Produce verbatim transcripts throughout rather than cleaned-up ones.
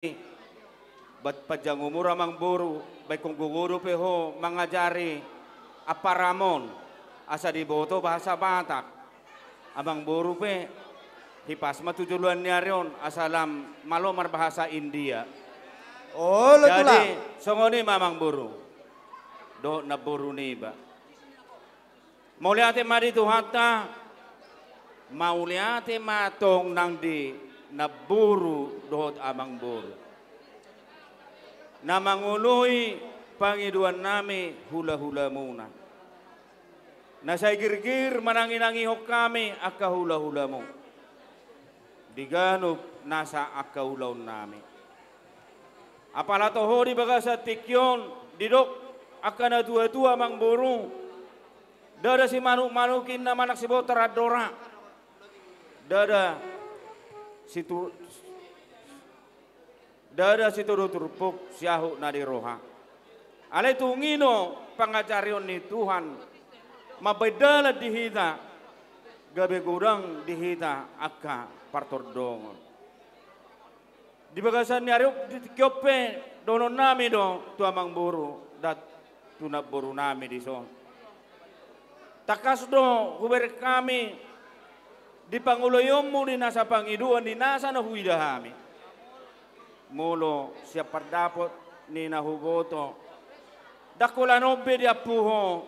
bat panjang umur amang boru, baen gogo dope ho mangajari amparam on, asa diboto bahasa Batak. Amang boru pe hipas ma tu joloan ni ari on, asa lam malo marbahasa India. Olo tulang. Jadi, songon i ma amang boru dohot namboru niba. Mauliate ma di Tuhanta, mauliate ma tong nang di namboru dohot amang boru na mangoloi pangidoan nami hulahulamuna. Na sai girgir mananginangihon hami angka hulahulamu di ganup nasa angka ulaon nami. Apala toho di bagasan tingki on, didok angka natuatua amang boru, ndada simanukmanuk inna manang sibotar andora, ndada situ-, ndada sitodo turpuk siahut na di roha. Alai tung i do pangajarion ni Tuhan mambaen dalan di hita, gabe godang di hita angka partordongon. Di bagasan ni ari on, di tingki on pe dohonon nami do tu amang boru dohot tu namboru nami dison. Tangkas do hubereng hami di pangoloionmu di nasa pangidoan di nasa na huida hami. Molo sian pandapot ni na huboto, ndang holan on be diampu ho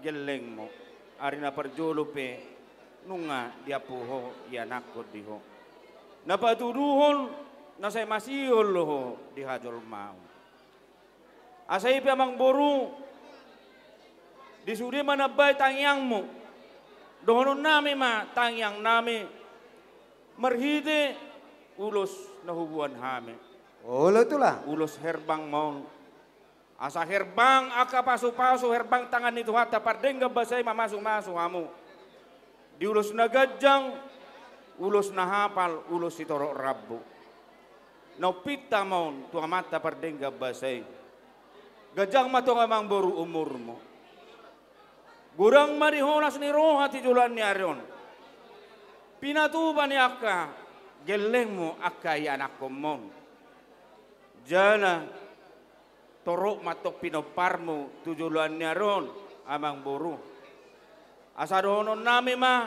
gellengmu. Ari na parjolo pe nunga diampu ho ianakhon di ho. Na patuduhon na sai masihol do ho di hajolmaon. Asa i pe amang boru, di sude ma nambai tangiangmu, dohonon nami ma tangiang nami marhite ulos na huboan hami. Olo tulang. Ulos herbang ma on. Asa herbang angka pasupasu, herbang tangan ni Tuhanta pardenggan basa i mamasumasu hamu. Di ulos na ganjang, ulos na hapal, ulos sitorop rambu. Na umpinta ma on tu Amanta pardenggan basa i. Ganjang ma tong amang boru umurmu. Godang ma di honas ni roha tu joloan ni ari on. Pinatupa ni angka gellengmu angka ianakhonmu on. Jala torop ma tong pinomparmu tu joloan ni ari on, amang boru. Asa dohonon nami ma,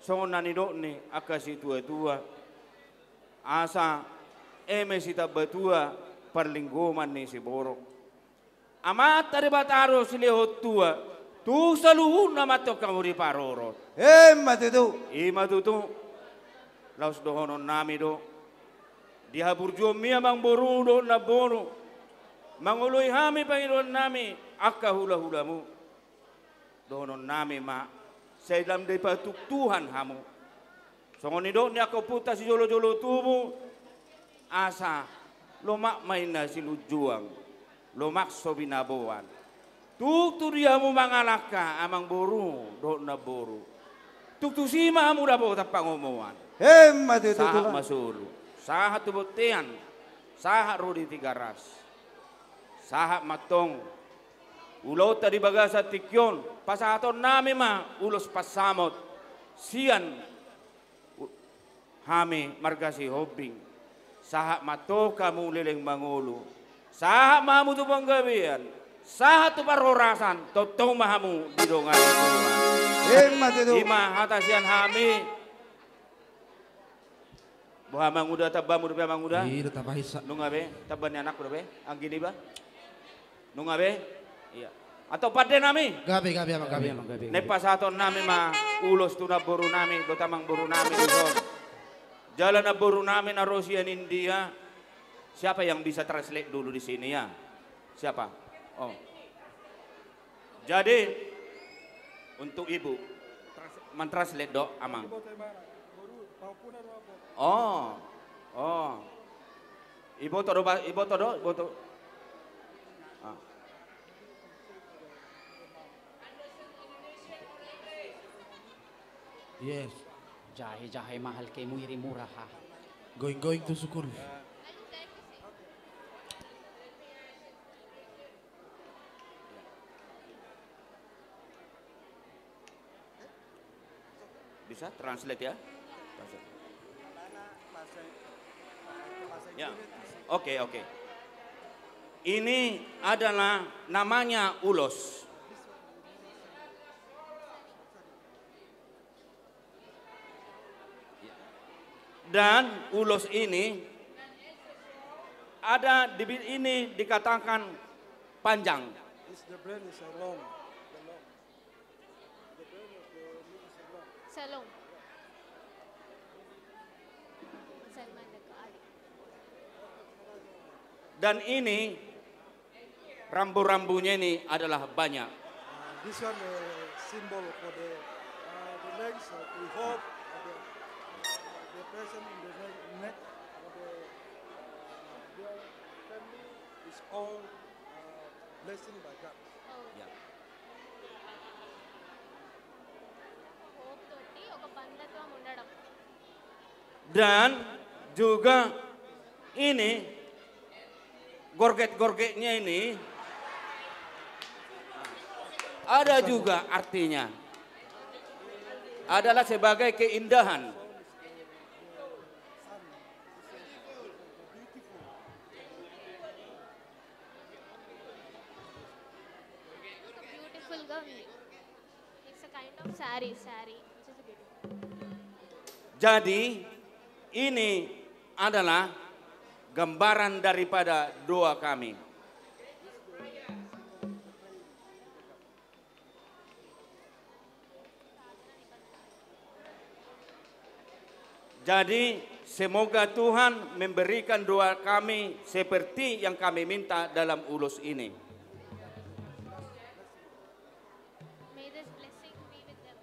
songon na nidok ni angka situatua, asa eme sitambatua parlinggoman ni siborok. Amanta Debata do silehon tua, tung saluhutna ma tong hamu diparorot. Emma tutu. I ma tutu. Laos dohonon nami do. Di haburjuonmi amang boru dohot namboru, mangoloi hami pangidoan nami angka hulahulamu. Dohonon nami ma, sai lam dipatutuhan hamu. Songon nidok ni angka ompunta sijolojolo tubu, asa lomak ma inna silunjuang, lomak so binaboan. Tung tu dia hamu mangalangka amang boru dohot namboru, tung tusi ma hamu dapotan pangomoan. Emma tutu tulang. Sahat ma solu, sahat tu bontean, sahat ro di Tigaras. Sahat ma tong ulaonta di bagasan tingki on, pasahaton nami ma ulos pansamot sian u-, hami marga Sihombing. Sahat ma tong hamu leleng mangolu. Sahat ma hamu tu panggabean, sahat tu parhorasan, tongtong ma hamu didongani Tuhan. Emma tutu. I ma hata sian hami. Boha amang uda, tambamu dope amang uda? Iya, tamba hisa. Nunga be, tamba ni anakku dope, anggi niba. Nunga be? Iya. Antong pande nami. Gabe, gabe amang, gabe amang, gabe. Naeng pasahaton nami ma ulos tu namboru nami, dohot amang boru nami dison. Jala namboru nami na ro sian India. Siapa yang bisa translate dulu di sini ya? Siapa? Oh. Jadi, untuk ibu, trans-, mentranslate do, amang. Oh, oh. Iboto do, ba-, iboto do, iboto. Ah. Yes. Jahe, jahe mahal, kemuiri murah, ha. Going, going to school. Bisa translate ya? Translate. Ya, oke, oke. Ini adalah namanya ulos. Dan ulos ini ada di bi-, ini dikatakan panjang. Is the brain is a long, the long. The brain of the leaf is a long. Salong. Salman Dekat. Dan ini rambu-rambunya ini adalah banyak. Uh, this one, uh, symbol for the, uh, the legs, uh, we hope, uh, the, uh, the person in the ne-, neck, uh, the, uh, their family is all, uh, blessing by God. Oh. Ya. Hope toti, ఒక పండ్లతో ఉండడం. Dan juga ini, gorget-gorgetnya ini ada juga artinya. Adalah sebagai keindahan. Beautiful గా ఉంది. It's a kind of sari, sari. Jadi, ini adalah gambaran daripada doa kami. Jadi, semoga Tuhan memberikan doa kami seperti yang kami minta dalam ulos ini. May this blessing be with them.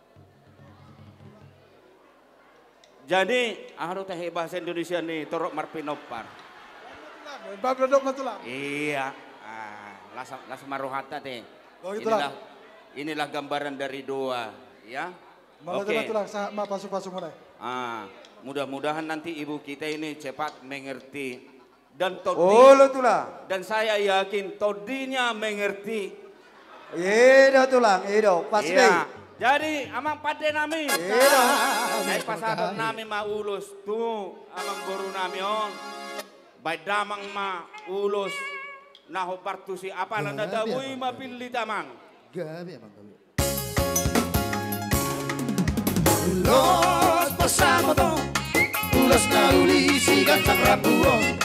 Jadi, aha do tahe bahasa Indonesia ni torop marpinompar. Bab dodok ma tulang. Iya. Ah, las, las ma rohanta te. Oh, gitu lah. Inilah, inilah gambaran dari doa, ya. Mauliate ma tulang, sahat ma pasu-pasumuna. Ah, mudah-mudahan nanti ibu kita ini cepat mengerti. Dan tondi, olo tulang. Dan saya yakin tondinya mengerti. I do tulang, i do. Pas be. Jadi, amang pande nami. I do. Sai pasahaton nami ma ulos tu amangboru nami on. Baen damang ma ulos na hombar tusi, apala na tabo i ma pillit amang. Gabe amang, gabe. Ulos pansamot on, ulos na uli siganjang rambu on.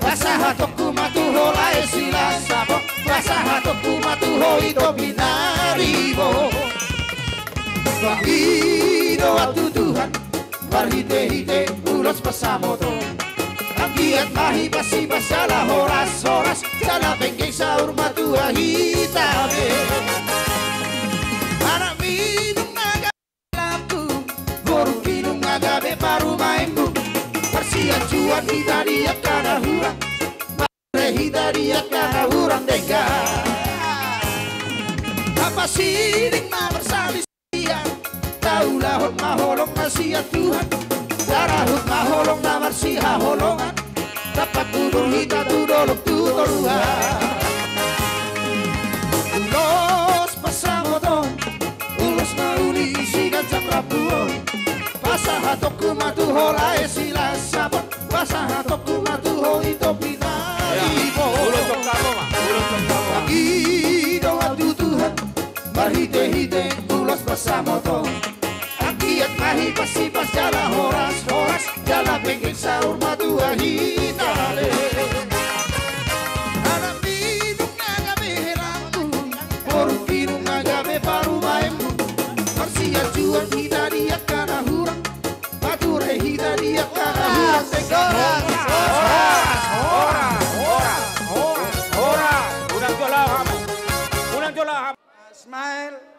Pasahatonku ma tu ho lae Silasabon, pasahatonku ma tu ho Ito Pinaribot. Pangidoan tu Tuhan, marhite-hite ulos pansamot on. Anggiat ma hipasipas jala horas-horas, jala penggeng saur matua hita be. Anak minum na gabe lambungku, boru kinum na gabe parumaenmu. Marsianjuan hita di angka na hurang, marure hita di angka na hurang denggan. Hapasiding ma marsali Ia, taulahon ma holong na sian Tuhan, tarahut ma holong na marsihaholongan, rap mangubur hita tu dolok tu toruan. Ulos pansamot on, ulos na uli siganjang rambu on, pasahatonku ma tu ho lae Silasabon, pasahatonku ma tu ho Ito Pinaribot. Ulos cokamo ma, ulos cokamo ma. Pangidoan tu Tuhan, marhite-hite ulos pansamot on. Anggiat ma hipasipas jala horas-horas, jala penggeng saur matua hita be. Anak minum na gabe lambungmu, boru kinum na gabe parumaenmu. Marsianjuan hita di angka na hurang, marure hita di angka na hurang. Horas, horas, horas, horas, horas. Unang jolo hamu. Unang jolo hamu. Smile.